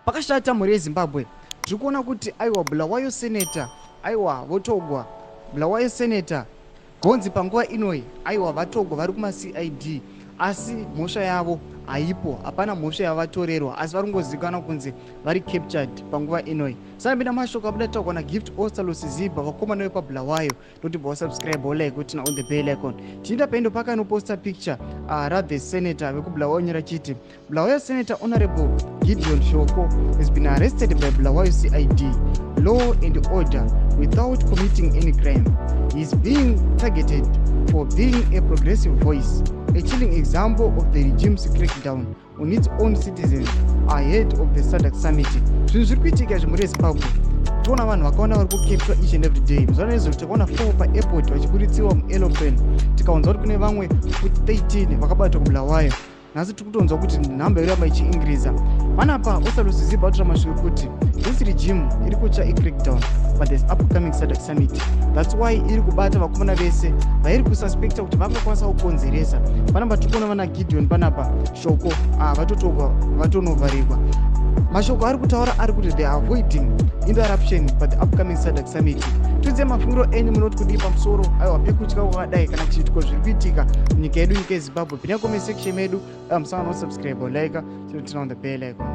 Pakashata, mhuri yeZimbabwe. Tiri kuona kuti aiwa, Bulawayo senator, aiwa, votogwa. Bulawayo senator gonzi panguva inoi, aiwa, vatogwa, vari kumaCID, asi mhosva yavo haipo, hapana mhosva yavatorerwa, asi vari kungozivikanwa kunzi vari captured panguva inoi. Sanapinda mashoko abuda taurwa naGift Ostallos Siziba, vakomana vepaBulawayo. Totibva wasubscribe, wolike, kuturn on the bell icon. Tichienda paendo pakanoposta picture rathe senator vekuBulawayo, nyora chiti, "Bulawayo Senator Honorable Gideon Shoko has been arrested by Bulawayo CID Law and Order without committing any crime. He is being targeted for being a progressive voice, a chilling example of the regime's crackdown on its own citizens ahead of the SADC summit." Zvinhu zviri kuitika izvi, mhuri yeZimbabwe. Toona vanhu vakawanda vari kucapturwa each and every day. Muzuva nezuro takaona 4 paairport vachiburitsirwa muaeroplane, tikaunzwa kuti kune vamwe futi 13 vakabatwa kuBulawayo. Nhasi tiri kutonzwa kuti nhamba iramba ichiincreasa. Panapa Ostallos Siziba atora mashoko ekuti this regime iri kutya icrackdown, but there's upcoming SADC summit, that's why iri kubata vakomana vese vairi kususpecta kuti vangakwanisa kukonzeresa. Panapa tiri kuona vana Gideon panapa Shoko, vatotogwa, vatonovharirwa. Mashoko ari kutaura ari kuti they are avoiding interruption by the upcoming SADC summit. Tiudze mafungiro enyu, munoti kudii pamusoro, aiwa, pekutya kwakadai kana chiitiko zviri kuitika munyika yedu, nyika yeZimbabwe? Pinda comment section medu, musangano, subscribe, like, turn on the bell icon.